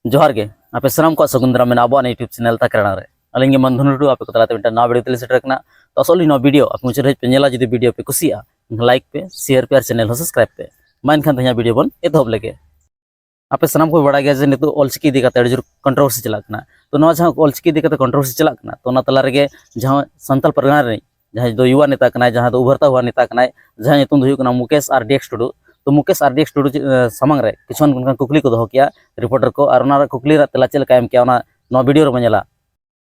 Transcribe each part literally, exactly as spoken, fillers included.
ᱡᱚᱦᱟᱨ ᱜᱮ, ᱟᱯᱮ ᱥᱟᱱᱟᱢ ᱠᱚᱣᱟᱜ ᱥᱟᱹᱜᱩᱱ ᱫᱟᱨᱟᱢ ᱢᱮᱱᱟᱜᱼᱟ ᱟᱵᱚᱣᱟᱜ YouTube ᱪᱮᱱᱮᱞ ᱛᱟᱠᱨᱟᱲᱟ ᱨᱮ᱾ ᱟᱹᱞᱤᱧ ᱜᱮ ᱢᱟᱱᱫᱷᱚᱱ ᱴᱩᱰᱩ, ᱟᱯᱮ ᱠᱚ ᱛᱟᱞᱟᱛᱮ ᱢᱤᱫᱴᱟᱝ ᱱᱟᱣᱟ ᱵᱷᱤᱰᱤᱭᱳ ᱛᱮᱞᱤᱧ ᱥᱮᱴᱮᱨ ᱠᱟᱱᱟ᱾ ᱛᱚ ᱟᱥᱚᱜ ᱟᱹᱞᱤᱧ ᱱᱚᱣᱟ ᱵᱷᱤᱰᱤᱭᱳ ᱟᱯᱮ ᱢᱩᱪᱟᱹᱫ ᱫᱷᱟᱹᱵᱤᱡ ᱯᱮ ᱧᱮᱞᱟ᱾ ᱡᱩᱫᱤ ᱵᱷᱤᱰᱤᱭᱳ ᱯᱮ ᱠᱩᱥᱤᱭᱟᱜᱼᱟ, ᱞᱟᱭᱤᱠ ᱯᱮ, ᱥᱮᱭᱟᱨ ᱯᱮ ᱟᱨ ᱪᱮᱱᱮᱞ ᱦᱚᱸ ᱥᱟᱵᱥᱠᱨᱟᱭᱤᱵ ᱯᱮ᱾ ᱢᱟ ᱮᱱᱠᱷᱟᱱ ᱛᱮᱦᱮᱧᱟᱜ ᱵᱷᱤᱰᱤᱭᱳ ᱵᱚᱱ ᱮᱛᱚᱦᱚᱵ ᱞᱮᱜᱮ᱾ ᱟᱯᱮ ᱥᱟᱱᱟᱢ ᱠᱚ ᱵᱟᱲᱟᱭ ᱜᱮᱭᱟ ᱡᱮ ᱱᱤᱛᱚᱜ ᱚᱞᱪᱤᱠᱤ ᱤᱫᱤ ᱠᱟᱛᱮ ᱟᱹᱰᱤ ᱡᱳᱨ ᱠᱚᱱᱴᱨᱳᱵᱷᱟᱨᱥᱤ ᱪᱟᱞᱟᱜ ᱠᱟᱱᱟ᱾ ᱛᱚ ᱱᱚᱣᱟ ᱡᱟᱦᱟᱸ ᱚᱞᱪᱤᱠᱤ ᱤᱫᱤ ᱠᱟᱛᱮ ᱠᱚᱱᱴᱨᱳᱵᱷᱟᱨᱥᱤ ᱪᱟᱞᱟᱜ ᱠᱟᱱᱟ, ᱛᱚ ᱚᱱᱟ ᱛᱟᱞᱟ ᱨᱮᱜᱮ ᱡᱟᱦᱟᱸ ᱥᱟᱱᱛᱟᱞ ᱯᱟᱨᱜᱟᱱᱟ ᱨᱤᱱᱤᱡ ᱡᱟᱦᱟᱸᱭ ᱫᱚ ᱭᱩᱣᱟ ᱱᱮᱛᱟ ᱠᱟᱱᱟᱭ, ᱡᱟᱦᱟᱸ ᱫᱚ ᱩᱵᱷᱟᱨᱛᱟ ᱦᱩᱣᱟ ᱱᱮᱛᱟ ᱠᱟᱱᱟᱭ, ᱡᱟᱦᱟᱸᱭ ᱧᱩᱛᱩᱢ ᱫᱚ ᱦᱩᱭᱩᱜ ᱠᱟᱱᱟ ᱢᱩᱠᱮᱥ ᱟᱨ ᱰᱤ ᱮᱠᱥ ᱴᱩᱰᱩ᱾ ᱛᱚ ᱢᱩᱠᱮᱥ ᱟᱨ ᱰᱤ ᱮᱠᱥ ᱴᱩᱰᱩ ᱪᱮ-, ᱮ, ᱥᱟᱢᱟᱝ ᱨᱮ ᱠᱤᱪᱷᱩᱜᱟᱱ ᱚᱱᱠᱟᱱ ᱠᱩᱠᱞᱤ ᱠᱚ ᱫᱚᱦᱚ ᱠᱮᱜᱼᱟ ᱨᱤᱯᱳᱨᱴᱟᱨ ᱠᱚ, ᱟᱨ ᱚᱱᱟ ᱨᱮᱱᱟᱜ ᱠᱩᱠᱞᱤ ᱨᱮᱱᱟᱜ ᱛᱮᱞᱟ ᱪᱮᱫ ᱞᱮᱠᱟᱭ ᱮᱢ ᱠᱮᱜᱼᱟ, ᱚᱱᱟ ᱱᱚᱣᱟ ᱵᱷᱤᱰᱤᱭᱳ ᱨᱮᱵᱚᱱ ᱧᱮᱞᱟ᱾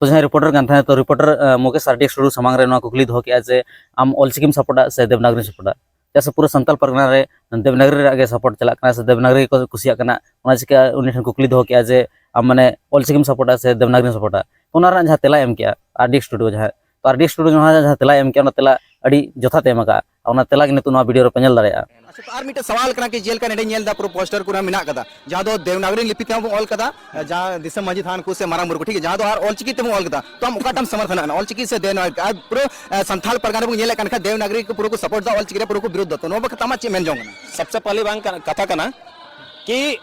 ᱛᱚ ᱡᱟᱦᱟᱸᱭ ᱨᱤᱯᱳᱨᱴᱟᱨ ᱠᱟᱱ ᱛᱟᱦᱮᱸᱫ, ᱛᱚ ᱨᱤᱯᱳᱨᱴᱟᱨ, ᱮ, ᱢᱩᱠᱮᱥ ᱟᱨ ᱰᱤ ᱮᱠᱥ ᱴᱩᱰᱩ ᱥᱟᱢᱟᱝ ᱨᱮ ᱱᱚᱣᱟ ᱠᱩᱠᱞᱤ ᱫᱚᱦᱚ ᱠᱮᱜᱼᱟ ᱡᱮ, "ᱟᱢ ᱚᱞᱪᱤᱠᱤᱢ ᱥᱟᱯᱳᱨᱴᱟ ᱥᱮ ᱫᱮᱵᱽᱱᱟᱜᱽᱨᱤᱢ ᱥᱟᱯᱳᱨᱴᱟ?" ᱪᱮᱫᱟᱜ ᱥᱮ ᱯᱩᱨᱟᱹ ᱥᱟᱱᱛᱟᱞ ᱯᱟᱨᱜᱟᱱᱟ ᱨᱮ ᱫᱮᱵᱽᱱᱟᱜᱽᱨᱤ ᱨᱮᱭᱟᱜ ᱜᱮ ᱥᱟᱯᱳᱨᱴ ᱪᱟᱞᱟᱜ ᱠᱟᱱᱟ ᱥᱮ ᱫᱮᱵᱽᱱᱟᱜᱽᱨᱤ ᱜᱮᱠᱚ ᱠᱩᱥᱤᱭᱟᱜ ᱠᱟᱱᱟ, ᱚᱱᱟ ᱪᱤᱠᱟᱹ ᱩᱱᱤ ᱴᱷᱮᱱ ᱠᱩᱠᱞᱤ ᱫᱚᱦᱚ ᱠᱮᱜᱼᱟ ᱡᱮ, "ᱟᱢ ᱢᱟᱱᱮ ᱚᱞᱪᱤᱠᱤᱢ ᱥᱟᱯᱳᱨᱴᱟ ᱥᱮ ᱫᱮᱵᱽᱱᱟᱜᱽᱨᱤᱢ ᱥᱟᱯᱳᱨᱴᱟ?" ᱛᱚ ᱚᱱᱟ ᱨᱮᱱᱟᱜ ᱡᱟᱦᱟᱸ ᱛᱮᱞᱟᱭ ᱮᱢ ᱠᱮᱜᱼᱟ ᱟᱨ ᱰᱤ ᱮᱠᱥ ᱴᱩᱰᱩ ᱡᱟᱦᱟᱸ, ᱛᱚ ᱟᱨ ᱰᱤ ᱮᱠᱥ ᱴᱩᱰᱩ ᱡᱟᱦᱟᱸ, ᱡᱟᱦᱟᱸ ᱛᱮᱞᱟᱭ ᱮᱢ ᱠᱮᱜᱼᱟ, ᱚᱱᱟ ᱛᱮᱞᱟ ᱟᱹᱰᱤ ᱡᱚᱛᱷᱟᱛ ᱮ ᱮᱢ ᱟᱠᱟᱫᱼᱟ᱾ ᱚᱱᱟ ᱛᱮᱞᱟ ᱜᱮ ᱱᱤᱛᱚᱜ ᱱᱚᱣᱟ ᱵᱷᱤᱰᱤᱭᱳ ᱨᱮᱯᱮ ᱧᱮᱞ ᱫᱟᱲᱮᱭᱟᱜᱼᱟ᱾ ᱟᱪᱪᱷᱟ, ᱛᱚ ᱟᱨ ᱢᱤᱫᱴᱮᱱ ᱥᱟᱣᱟᱞ ᱠᱟᱱᱟ ᱠᱤ ᱡᱮᱞᱮᱠᱟ ᱱᱚᱰᱮ ᱧᱮᱞ ᱮᱫᱟ ᱯᱩᱨᱟᱹ ᱯᱳᱥᱴᱟᱨ ᱠᱚᱨᱮ ᱢᱮᱱᱟᱜ ᱠᱟᱫᱟ, ᱡᱟᱦᱟᱸ ᱫᱚ ᱫᱮᱵᱽᱱᱟᱜᱽᱨᱤ ᱞᱤᱯᱤ ᱛᱮᱦᱚᱸ ᱵᱚᱱ ᱚᱞ ᱠᱟᱫᱟ, ᱡᱟᱦᱟᱸ ᱫᱤᱥᱚᱢ ᱢᱟᱹᱡᱷᱤ ᱛᱷᱟᱱ ᱠᱚ ᱥᱮ ᱢᱟᱨᱟᱝ ᱵᱩᱨᱩ ᱠᱚ, ᱴᱷᱤᱠ ᱜᱮᱭᱟ, ᱡᱟᱦᱟᱸ ᱫᱚ ᱟᱨ ᱚᱞᱪᱤᱠᱤ ᱛᱮᱵᱚᱱ ᱚᱞ ᱠᱟᱫᱟ᱾ ᱛᱚ ᱟᱢ ᱚᱠᱟᱴᱟᱜ ᱮᱢ ᱥᱚᱢᱚᱨᱛᱷᱚᱱᱟᱜ ᱠᱟᱱᱟ, ᱚᱞᱪᱤᱠᱤ ᱥᱮ ᱫᱮᱵᱽᱱᱟᱜᱽᱨᱤ? ᱟᱨ ᱯᱩᱨᱟᱹ, ᱮ, ᱥᱟᱱᱛᱟᱲ ᱯᱟᱨᱜᱟᱱᱟ ᱨᱮᱵᱚᱱ ᱧᱮᱞᱮᱫ ᱠᱟᱱ ᱠᱷᱟᱱ ᱫᱮᱵᱽᱱᱟᱜᱽᱨᱤ ᱠᱚ ᱯᱩᱨᱟᱹ ᱠᱚ ᱥᱟᱯᱳᱨᱴ ᱫᱟ ᱚᱞᱪᱤᱠᱤ ᱨᱮ, ᱯᱩᱨᱟᱹ ᱠᱚ ᱵᱤᱨᱳᱫᱷ ᱫᱟ᱾ ᱛᱚ ᱱᱚᱣᱟ ᱵᱟᱠᱷᱨᱟ ᱛᱮ ᱟᱢᱟᱜ ᱪᱮᱫ ᱢᱮᱱ ᱡᱚᱝ ᱠᱟᱱᱟ? ᱥᱚᱵᱥᱮ ᱯᱟᱦᱞᱮ ᱵᱟᱝ ᱠᱟᱱᱟ, ᱠᱟᱛᱷᱟ ᱠᱟᱱᱟ ᱠᱤ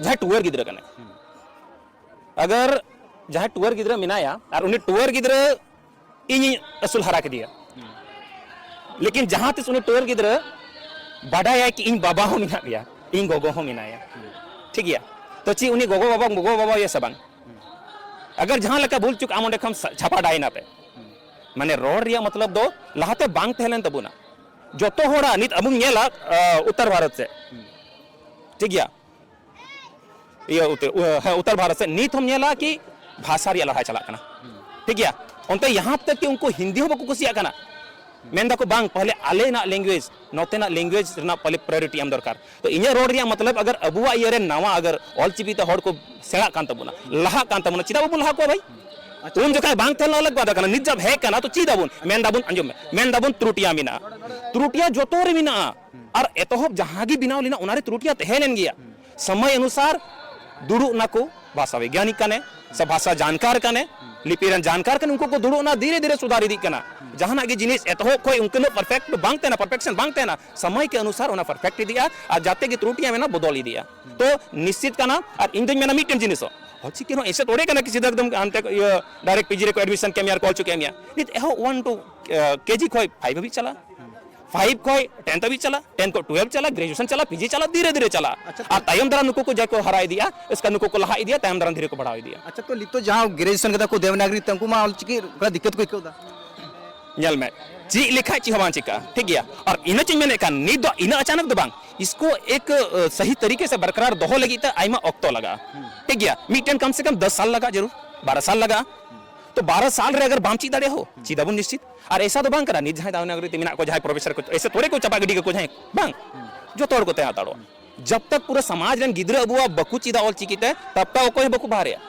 ᱡᱟᱦᱟᱸᱭ ᱴᱩᱣᱟᱹᱨ ᱜᱤᱫᱽᱨᱟᱹ ᱠᱟᱱᱟᱭ, ᱟᱜᱟᱨ ᱡᱟᱦᱟᱸᱭ ᱴᱩᱣᱟᱹᱨ ᱜᱤᱫᱽᱨᱟᱹ ᱢᱮᱱᱟᱭᱟ ᱟᱨ ᱩᱱᱤ ᱴᱩᱣᱟᱹᱨ ᱜᱤᱫᱽᱨᱟᱹ ᱤᱧᱤᱧ ᱟᱹᱥᱩᱞ ᱦᱟᱨᱟ ᱠᱮᱫᱮᱭᱟ, ᱞᱮᱠᱤᱱ ᱡᱟᱦᱟᱸ ᱛᱤᱥ ᱩᱱᱤ ᱴᱩᱣᱟᱹᱨ ᱜᱤᱫᱽᱨᱟᱹ ᱵᱟᱰᱟᱭᱟᱭ ᱠᱤ ᱤᱧ ᱵᱟᱵᱟ ᱦᱚᱸ ᱢᱮᱱᱟᱜ ᱜᱮᱭᱟ, ᱤᱧ ᱜᱚᱜᱚ ᱦᱚᱸ ᱢᱮᱱᱟᱭᱟ, ᱴᱷᱤᱠ ᱜᱮᱭᱟ, ᱛᱚ ᱪᱮᱫ ᱩᱱᱤ ᱜᱚᱜᱚ ᱵᱟᱵᱟ, ᱜᱚᱜᱚ ᱵᱟᱵᱟ ᱦᱩᱭᱩᱜᱼᱟ ᱥᱮ ᱵᱟᱝ? ᱟᱜᱟᱨ ᱡᱟᱦᱟᱸ ᱞᱮᱠᱟ ᱵᱷᱩᱞ ᱪᱩᱠ ᱟᱢ ᱚᱸᱰᱮ ᱠᱷᱚᱱ ᱥᱟ-, ᱪᱷᱟᱯᱟ ᱰᱟᱭ ᱱᱟᱯᱮ, ᱢᱟᱱᱮ ᱨᱚᱲ ᱨᱮᱭᱟᱜ ᱢᱚᱛᱞᱚᱵ ᱫᱚ ᱞᱟᱦᱟᱛᱮ ᱵᱟᱝ ᱛᱟᱦᱮᱸ ᱞᱮᱱ ᱛᱟᱵᱚᱱᱟ᱾ ᱡᱚᱛᱚ ᱦᱚᱲᱟᱜ ᱱᱤᱛ ᱟᱵᱚᱢ ᱧᱮᱞᱟ, ᱟ, ᱩᱛᱛᱚᱨ ᱵᱷᱟᱨᱚᱛ ᱥᱮᱫ, ᱴᱷᱤᱠ ᱜᱮᱭᱟ, ᱤᱭᱟᱹ ᱩᱛᱟᱹᱨ, ᱩ-, ᱦᱮᱸ, ᱩᱛᱛᱚᱨ ᱵᱷᱟᱨᱚᱛ ᱥᱮᱫ ᱱᱤᱛ ᱦᱚᱸᱢ ᱧᱮᱞᱟ ᱠᱤ ᱵᱷᱟᱥᱟ ᱨᱮᱭᱟᱜ ᱞᱟᱲᱟᱭ ᱪᱟᱞᱟᱜ ᱠᱟᱱᱟ᱾ ᱴᱷᱤᱠ ᱜᱮᱭᱟ, ᱚᱱᱛᱮ ᱭᱟᱦᱟᱸ ᱛᱟᱠ ᱠᱤ ᱩᱱᱠᱩ ᱦᱤᱱᱫᱤ ᱦᱚᱸ ᱵᱟᱠᱚ ᱠᱩᱥᱤᱭᱟᱜ ᱠᱟᱱᱟ᱾ ᱢᱮᱱ ᱫᱟᱠᱚ, "ᱵᱟᱝ, ᱯᱟᱦᱞᱮ ᱟᱞᱮᱱᱟᱜ ᱞᱮᱝᱜᱩᱭᱮᱡᱽ, ᱱᱚᱛᱮᱱᱟᱜ ᱞᱮᱝᱜᱩᱭᱮᱡᱽ ᱨᱮᱱᱟᱜ ᱯᱟᱦᱞᱮ ᱯᱨᱟᱭᱳᱨᱤᱴᱤ ᱮᱢ ᱫᱚᱨᱠᱟᱨ᱾" ᱛᱚ ᱤᱧᱟᱹᱜ ᱨᱚᱲ ᱨᱮᱭᱟᱜ ᱢᱚᱛᱞᱚᱵ, ᱟᱜᱟᱨ ᱟᱵᱚᱣᱟᱜ ᱤᱭᱟᱹ ᱨᱮ ᱱᱟᱣᱟ, ᱟᱜᱟᱨ ᱚᱞᱪᱤᱠᱤ ᱛᱮ ᱦᱚᱲ ᱠᱚ ᱥᱮᱬᱟᱜ ᱠᱟᱱ ᱛᱟᱵᱚᱱᱟ, ᱞᱟᱦᱟᱜ ᱠᱟᱱ ᱛᱟᱵᱚᱱᱟ, ᱪᱮᱫᱟᱜ ᱵᱟᱵᱚᱱ ᱞᱟᱦᱟ ᱠᱚᱣᱟ ᱵᱷᱟᱭ? ᱩᱱ ᱡᱚᱠᱷᱟᱡ ᱵᱟᱝ ᱛᱟᱦᱮᱸ ᱞᱮᱱᱟ, ᱱᱤᱛ ᱡᱟᱵ ᱦᱮᱡ ᱠᱟᱱᱟ, ᱛᱚ ᱪᱮᱫ ᱟᱵᱚᱱ? ᱢᱮᱱ ᱫᱟᱵᱚᱱ, ᱟᱸᱡᱚᱢ ᱢᱮ, ᱢᱮᱱ ᱫᱟᱵᱚᱱ ᱛᱨᱩᱴᱤᱭᱟ ᱢᱮᱱᱟᱜᱼᱟ᱾ ᱛᱨᱩᱴᱤᱭᱟ ᱡᱚᱛᱚ ᱨᱮ ᱢᱮᱱᱟᱜᱼᱟ᱾ ᱟᱨ ᱮᱛᱚᱦᱚᱵ ᱡᱟᱦᱟᱸ ᱜᱮ ᱵᱮᱱᱟᱣ ᱞᱮᱱᱟ, ᱚᱱᱟᱨᱮ ᱛᱨᱩᱴᱤᱭᱟ ᱛᱟᱦᱮᱸ ᱞᱮᱱ ᱜᱮᱭᱟ᱾ ᱥᱚᱢᱚᱭ ᱚᱱᱩᱥᱟᱨ ᱫᱩᱲᱩᱵ ᱱᱟᱠᱚ, ᱵᱷᱟᱥᱟ ᱵᱤᱜᱽᱜᱟᱱᱤᱠ ᱠᱟᱱᱮ ᱥᱮ ᱵᱷᱟᱥᱟ ᱡᱟᱱᱠᱟᱨ ᱠᱟᱱᱮ, ᱞᱤᱯᱤ ᱨᱮᱱ ᱡᱟᱱᱠᱟᱨ ᱠᱟᱱᱟ, ᱩᱱᱠᱩ ᱠᱚ ᱫᱩᱲᱩᱵ ᱮᱱᱟ, ᱫᱷᱤᱨᱮ ᱫᱷᱤᱨᱮ ᱥᱩᱫᱷᱟᱨ ᱤᱫᱤᱜ ᱠᱟᱱᱟ᱾ ᱡᱟᱦᱟᱱᱟᱜ ᱜᱮ ᱡᱤᱱᱤᱥ ᱮᱛᱚᱦᱚᱵ ᱠᱷᱚᱱ ᱩᱱᱠᱩ ᱩᱱᱟᱹᱜ perfect ᱵᱟᱝ ᱛᱟᱦᱮᱱᱟ, perfection ᱵᱟᱝ ᱛᱟᱦᱮᱱᱟ, ᱥᱚᱢᱚᱭ ᱠᱮ ᱚᱱᱩᱥᱟᱨ ᱚᱱᱟ perfect ᱤᱫᱤᱜᱼᱟ, ᱟᱨ ᱡᱟᱛᱮ ᱜᱮ ᱛᱨᱩᱴᱤᱭᱟ ᱢᱮᱱᱟᱜ ᱵᱚᱫᱚᱞ ᱤᱫᱤᱜᱼᱟ᱾ ᱛᱚ ᱱᱤᱥᱪᱤᱛ ᱠᱟᱱᱟ, ᱟᱨ ᱤᱧ ᱫᱚᱧ ᱢᱮᱱᱟ ᱢᱤᱫᱴᱮᱱ ᱡᱤᱱᱤᱥ ᱦᱚᱸ, ᱚᱞᱪᱤᱠᱤ ᱦᱚᱸ ᱮᱥᱮ ᱛᱚᱲᱮ ᱠᱟᱱᱟ ᱠᱤ ᱥᱤᱫᱷᱟ ᱮᱠᱫᱚᱢ ᱦᱟᱱᱛᱮ ᱤᱭᱟᱹ direct ᱯᱤᱡᱤ ᱨᱮᱠᱚ admission ᱠᱮᱫ ᱢᱮᱭᱟ ᱟᱨ ᱠᱚ ᱚᱞ ᱦᱚᱪᱚ ᱠᱮᱫ ᱢᱮᱭᱟ᱾ ᱱᱤᱛ ᱮᱦᱚᱵ one to, ᱟᱸ, ᱠᱮᱡᱤ ᱠᱷᱚᱱ five ᱦᱟᱹᱵᱤᱡ ᱪᱟᱞᱟᱜᱼᱟ, five ᱠᱷᱚᱱ ten ᱦᱟᱹᱵᱤᱡ ᱪᱟᱞᱟᱜᱼᱟ, ten ᱠᱷᱚᱱ twelve ᱪᱟᱞᱟᱜᱼᱟ, graduation ᱪᱟᱞᱟᱜᱼᱟ, ᱯᱤᱡᱤ ᱪᱟᱞᱟᱜᱼᱟ, ᱫᱷᱤᱨᱮ ᱫᱷᱤᱨᱮ ᱪᱟᱞᱟᱜᱼᱟ᱾ ᱟᱪᱪᱷᱟ, ᱟᱨ ᱛᱟᱭᱚᱢ ᱫᱟᱨᱟᱢ ᱱᱩᱠᱩ ᱠᱚ ᱡᱟᱦᱟᱸᱭ ᱠᱚ ᱦᱟᱨᱟ ᱤᱫᱤᱜᱼᱟ, ᱤᱥᱠᱟ ᱱᱩᱠᱩ ᱠᱚ ᱞᱟᱦᱟ ᱤᱫᱤᱜᱼᱟ, ᱛᱟᱭᱚᱢ ᱫᱟᱨᱟᱢ ᱫᱷᱤᱨᱮ ᱠᱚ ᱵᱟᱲᱦᱟᱣ ᱤᱫᱤᱜᱼᱟ᱾ ᱟᱪᱪᱷᱟ, ᱛᱚ ᱱᱤᱛᱚᱜ ᱡᱟᱦᱟᱸ graduation ᱠᱟᱫᱟ ᱠᱚ ᱫᱮᱵᱽᱱᱟᱜᱨᱤ ᱛᱮ, ᱩᱱᱠᱩ ᱢᱟ ᱚᱞᱪᱤᱠᱤ ᱚᱱᱠᱟ ᱫᱤᱠᱠᱟᱛ ᱠᱚ ᱟᱹᱭᱠᱟᱹᱣ ᱮᱫᱟ᱾ ᱧᱮᱞ ᱢᱮ, ᱪᱮᱫ ᱞᱮᱠᱷᱟᱡ ᱪᱮᱫ ᱦᱚᱸ ᱵᱟᱝ ᱪᱤᱠᱟᱹᱜᱼᱟ, ᱴᱷᱤᱠ ᱜᱮᱭᱟ? ᱟᱨ ᱤᱱᱟᱹ ᱪᱮᱫ ᱤᱧ ᱢᱮᱱᱮᱫ ᱠᱟᱱ, ᱱᱤᱛ ᱫᱚ ᱤᱱᱟᱹ ᱟᱪᱟᱱᱚᱠ ᱫᱚ ᱵᱟᱝ, इसको एक, ᱟ, सही तरीके से बरकरार ᱫᱚᱦᱚ ᱞᱟᱹᱜᱤᱫ ᱛᱮ ᱟᱭᱢᱟ ᱚᱠᱛᱚ ᱞᱟᱜᱟᱜᱼᱟ, ᱴᱷᱤᱠ ᱜᱮᱭᱟ? ᱢᱤᱫᱴᱮᱱ ᱠᱚᱢ ᱥᱮ ᱠᱚᱢ ᱫᱚᱥ ᱥᱟᱞ ᱞᱟᱜᱟᱜᱼᱟ, ᱡᱟᱹᱨᱩᱲ ᱵᱟᱨᱚ ᱥᱟᱞ ᱞᱟᱜᱟᱜᱼᱟ᱾ ᱛᱚ ᱵᱟᱨᱚ ᱥᱟᱞ ᱨᱮ ᱟᱜᱟᱨ ᱵᱟᱢ ᱪᱮᱫ ᱫᱟᱲᱮᱭᱟᱜᱼᱟ ᱦᱳ, ᱪᱮᱫ ᱟᱵᱚᱱ ᱱᱤᱥᱪᱤᱛ᱾ ᱟᱨ ᱮᱥᱟ ᱫᱚ ᱵᱟᱝ ᱠᱟᱱᱟ, ᱱᱤᱛ ᱡᱟᱦᱟᱸᱭ ᱫᱮᱵᱽᱱᱟᱜᱨᱤ ᱛᱮ ᱢᱮᱱᱟᱜ ᱠᱚ, ᱡᱟᱦᱟᱸᱭ professor ᱠᱚ, ᱮᱥᱮ ᱛᱚᱲᱮ ᱠᱚ ᱪᱟᱵᱟ ᱜᱤᱰᱤ ᱠᱟᱠᱚ ᱡᱟᱦᱟᱸᱭ, ᱵᱟᱝ, ᱡᱚᱛᱚ ᱦᱚᱲ ᱠᱚ ᱛᱟᱦᱮᱸ ᱦᱟᱛᱟᱲᱚᱜᱼᱟ᱾ ᱡᱟᱵ ᱛᱟᱠ ᱯᱩᱨᱟᱹ ᱥᱚᱢᱟᱡᱽ ᱨᱮᱱ ᱜᱤᱫᱽᱨᱟᱹ ᱟᱵᱚᱣᱟᱜ ᱵᱟᱠᱚ ᱪᱮᱫᱟ ᱚᱞᱪᱤᱠᱤ ᱛᱮ, ᱛᱟᱵ ᱛᱟᱠ ᱚᱠᱚᱭ ᱦᱚᱸ ᱵᱟᱠᱚ ᱵᱟᱦᱨᱮᱜᱼᱟ᱾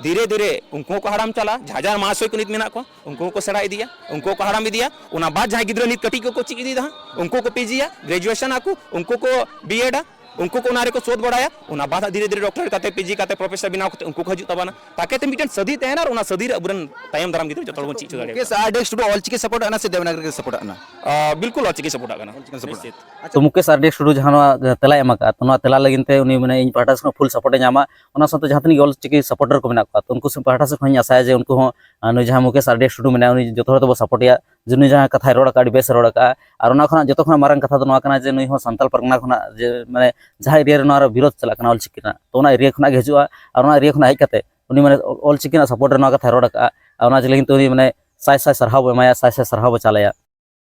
ᱫᱷᱤᱨᱮ ᱫᱷᱤᱨᱮ ᱩᱱᱠᱩ ᱦᱚᱸᱠᱚ ᱦᱟᱲᱟᱢ ᱪᱟᱞᱟᱜᱼᱟ, ᱡᱟᱦᱟᱸ ᱡᱟᱦᱟᱸ ᱢᱟᱦᱟᱥᱚᱭ ᱠᱚ ᱱᱤᱛ ᱢᱮᱱᱟᱜ ᱠᱚᱣᱟ, ᱩᱱᱠᱩ ᱦᱚᱸᱠᱚ ᱥᱮᱬᱟ ᱤᱫᱤᱭᱟ, ᱩᱱᱠᱩ ᱦᱚᱸᱠᱚ ᱦᱟᱲᱟᱢ ᱤᱫᱤᱭᱟ᱾ ᱚᱱᱟ ᱵᱟᱫ ᱡᱟᱦᱟᱸᱭ ᱜᱤᱫᱽᱨᱟᱹ ᱱᱤᱛ ᱠᱟᱹᱴᱤᱡ ᱠᱚᱠᱚ ᱪᱮᱫ ᱤᱫᱤᱭᱮᱫᱟ ᱦᱟᱸᱜ, ᱩᱱᱠᱩ ᱠᱚ ᱯᱤᱡᱤᱭᱟ, graduation ᱟᱠᱚ, ᱩᱱᱠᱩ ᱠᱚ ᱵᱤᱭᱮᱰᱟ, ᱩᱱᱠᱩ ᱠᱚ ᱚᱱᱟ ᱨᱮᱠᱚ ᱥᱳᱫᱷ ᱵᱟᱲᱟᱭᱟ, ᱚᱱᱟ ᱵᱟᱫ ᱦᱟᱸᱜ ᱫᱷᱤᱨᱮ ᱫᱷᱤᱨᱮ doctorate ᱠᱟᱛᱮ, ᱯᱤᱡᱤ ᱠᱟᱛᱮ, professor ᱵᱮᱱᱟᱣ ᱠᱟᱛᱮ ᱩᱱᱠᱩ ᱠᱚ ᱦᱤᱡᱩᱜ ᱛᱟᱵᱚᱱᱟ᱾ ᱛᱟᱠᱮ ᱛᱮ ᱢᱤᱫᱴᱮᱱ ᱥᱟᱹᱫᱷᱤ ᱛᱟᱦᱮᱱᱟ ᱟᱨ ᱚᱱᱟ ᱥᱟᱹᱫᱷᱤ ᱨᱮ ᱟᱵᱚᱨᱮᱱ ᱛᱟᱭᱚᱢ ᱫᱟᱨᱟᱢ ᱜᱤᱫᱽᱨᱟᱹ ᱡᱚᱛᱚ ᱦᱚᱲ ᱵᱚᱱ ᱪᱮᱫ ᱦᱚᱪᱚ ᱫᱟᱲᱮᱭᱟᱠᱚᱣᱟ᱾ ᱢᱩᱠᱮᱥ ᱟᱨ ᱰᱮᱥᱠ ᱴᱩᱰᱩ ᱚᱞᱪᱤᱠᱤ support ᱟᱜ ᱠᱟᱱᱟ ᱥᱮ ᱫᱮᱵᱽᱱᱟᱜᱨᱤ ᱜᱮ support ᱟᱜ ᱠᱟᱱᱟ? ᱟ, ᱵᱤᱞᱠᱩᱞ ᱚᱞᱪᱤᱠᱤ support ᱟᱜ ᱠᱟᱱᱟ᱾ ᱚᱞᱪᱤᱠᱤ support ᱟᱜ᱾ ᱱᱤᱥᱪᱤᱛ᱾ ᱟᱪᱪᱷᱟ, ᱛᱚ ᱢᱩᱠᱮᱥ ᱟᱨ ᱰᱮᱥᱠ ᱴᱩᱰᱩ ᱡᱟᱦᱟᱸ ᱱᱚᱣᱟ ᱛᱮᱞᱟᱭ ᱮᱢ ᱟᱠᱟᱫᱼᱟ, ᱛᱚ ᱱᱚᱣᱟ ᱛᱮᱞᱟ ᱞᱟᱹᱜᱤᱫ ᱛᱮ ᱩᱱᱤ ᱢᱟᱱᱮ ᱤᱧ ᱯᱟᱦᱴᱟ ᱥᱮᱫ ᱠᱷᱚᱱ full support ᱮ ᱧᱟᱢᱟ᱾ ᱚᱱᱟ ᱥᱟᱶᱛᱮ ᱡᱟᱦᱟᱸ ᱛᱤᱱᱟᱹᱜ ᱜᱮ ᱚᱞᱪᱤᱠᱤ supporter ᱠᱚ ᱢᱮᱱᱟᱜ ᱠᱚᱣᱟ, ᱛᱚ ᱩᱱᱠᱩ ᱥᱮᱫ ᱯᱟᱦᱴᱟ ᱥᱮᱫ ᱠᱷᱚᱱ ᱤᱧ ᱟᱥᱟᱭᱟ ᱡᱮ ᱩᱱᱠᱩ ᱦᱚᱸ, ᱟ, ᱱᱩᱭ ᱡᱟᱦᱟᱸ ᱢᱩᱠᱮᱥ ᱟᱨ ᱰᱮᱥᱠ ᱴᱩᱰᱩ ᱢᱮᱱᱟᱭᱟ, ᱩᱱᱤ ᱡᱚᱛᱚ ᱦᱚᱲ ᱛᱮᱵᱚ support ᱮᱭᱟ᱾ ᱡᱮ ᱱᱩᱭ ᱡᱟᱦᱟᱸ ᱠᱟᱛᱷᱟᱭ ᱨᱚᱲ ᱟᱠᱟᱫᱼᱟ, ᱟᱹᱰᱤ ᱵᱮᱥ ᱮ ᱨᱚᱲ ᱟᱠᱟᱫᱼᱟ᱾ ᱟᱨ ᱚᱱᱟ ᱠᱷᱚᱱᱟᱜ ᱡᱚᱛᱚ ᱠᱷᱚᱱᱟᱜ ᱢᱟᱨᱟᱝ ᱠᱟᱛᱷᱟ ᱫᱚ ᱱᱚᱣᱟ ᱠᱟᱱᱟ ᱡᱮ ᱱᱩᱭ ᱦᱚᱸ ᱥᱟᱱᱛᱟᱲ ᱯᱟᱨᱜᱟᱱᱟ ᱠᱷᱚᱱᱟᱜ ᱡᱮ, ᱢᱟᱱᱮ, ᱡᱟᱦᱟᱸ area ᱨᱮ ᱱᱚᱣᱟ ᱨᱮ ᱵᱤᱨᱳᱫᱷ ᱪᱟᱞᱟᱜ ᱠᱟᱱᱟ ᱚᱞᱪᱤᱠᱤ ᱨᱮᱱᱟᱜ, ᱛᱚ ᱚᱱᱟ area ᱠᱷᱚᱱᱟᱜ ᱜᱮ ᱦᱤᱡᱩᱜᱼᱟ᱾ ᱟᱨ ᱚᱱᱟ area ᱠᱷᱚᱱᱟᱜ ᱦᱮᱡ ᱠᱟᱛᱮ ᱩᱱᱤ, ᱢᱟᱱᱮ, ᱚᱞᱪᱤᱠᱤ ᱨᱮᱱᱟᱜ support ᱨᱮ ᱱᱚᱣᱟ ᱠᱟᱛᱷᱟᱭ ᱨᱚᱲ ᱟᱠᱟᱫᱼᱟ᱾ ᱟᱨ ᱚᱱᱟ ᱞᱟᱹᱜᱤᱫ ᱛᱮ ᱩᱱᱤ, ᱢᱟᱱᱮ, ᱥᱟᱭ ᱥᱟᱭ ᱥᱟᱨᱦᱟᱣ ᱵᱚ ᱮᱢᱟᱭᱟ, ᱥᱟᱭ ᱥᱟᱭ ᱥᱟᱨᱦᱟᱣ ᱵᱚ ᱪᱟᱞᱟᱭᱟ᱾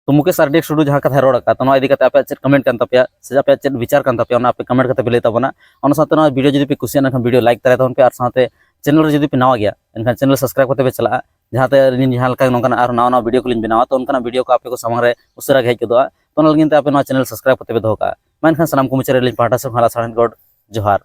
ᱛᱚ ᱢᱩᱠᱮᱥ ᱟᱨ ᱰᱮᱥᱠ ᱴᱩᱰᱩ ᱡᱟᱦᱟᱸ ᱠᱟᱛᱷᱟᱭ ᱨᱚᱲ ᱟᱠᱟᱫ, ᱛᱚ ᱱᱚᱣᱟ ᱤᱫᱤ ᱠᱟᱛᱮ ᱟᱯᱮᱭᱟᱜ ᱪᱮᱫ comment ᱠᱟᱱ ᱛᱟᱯᱮᱭᱟ ᱥᱮ ᱟᱯᱮᱭᱟᱜ ᱪᱮᱫ ᱵᱤᱪᱟᱨ ᱠᱟᱱ ᱛᱟᱯᱮᱭᱟ, ᱚᱱᱟ ᱟᱯᱮ comment ᱠᱟᱛᱮ ᱯᱮ ᱞᱟᱹᱭ ᱛᱟᱵᱚᱱᱟ᱾ ᱚᱱᱟ ᱥᱟᱶᱛᱮ ᱱᱚᱣᱟ video ᱡᱩᱫᱤ ᱯᱮ ᱠᱩᱥᱤᱭᱟᱜᱼᱟ, ᱮᱱᱠᱷᱟᱱ video like ᱛᱟᱨᱟᱭ ᱛᱟᱵᱚᱱ ᱯᱮ, ᱟᱨ ᱥᱟᱶᱛᱮ channel ᱨᱮ ᱡᱩᱫᱤ ᱯᱮ ᱱᱟᱣᱟ ᱜᱮᱭᱟ, ᱮᱱᱠᱷᱟᱱ channel subscribe ᱠᱟᱛᱮ ᱯᱮ ᱪᱟᱞᱟᱜᱼᱟ, ᱡᱟᱦᱟᱸᱛᱮ ᱟᱹᱞᱤᱧ ᱡᱟᱦᱟᱸ ᱞᱮᱠᱟ ᱱᱚᱝᱠᱟᱱᱟᱜ ᱟᱨ ᱱᱟᱣᱟ ᱱᱟᱣᱟ video ᱠᱚᱞᱤᱧ ᱵᱮᱱᱟᱣᱟ, ᱛᱚ ᱚᱱᱠᱟᱱᱟᱜ video ᱠᱚ ᱟᱯᱮ ᱠᱚ ᱥᱟᱢᱟᱝ ᱨᱮ ᱩᱥᱟᱹᱨᱟ ᱜᱮ ᱦᱮᱡ ᱜᱚᱫᱚᱜᱼᱟ᱾ ᱛᱚ ᱚᱱᱟ ᱞᱟᱹᱜᱤᱫ ᱛᱮ ᱟᱯᱮ ᱱᱚᱣᱟ channel subscribe ᱠᱟᱛᱮ ᱯᱮ ᱫᱚᱦᱚ ᱠᱟᱜᱼᱟ᱾ ᱢᱟ ᱮᱱᱠᱷᱟᱱ ᱥᱟᱱᱟᱢ ᱠᱚ ᱢᱩᱪᱟᱹᱫ ᱨᱮ ᱟᱹᱞᱤᱧ ᱯᱟᱦᱴᱟ ᱥᱮᱫ ᱠᱷᱚᱱ ᱟᱞᱟᱜ ᱥᱟᱶᱦᱮᱫ ᱜᱚᱰ ᱡᱚᱦᱟᱨ᱾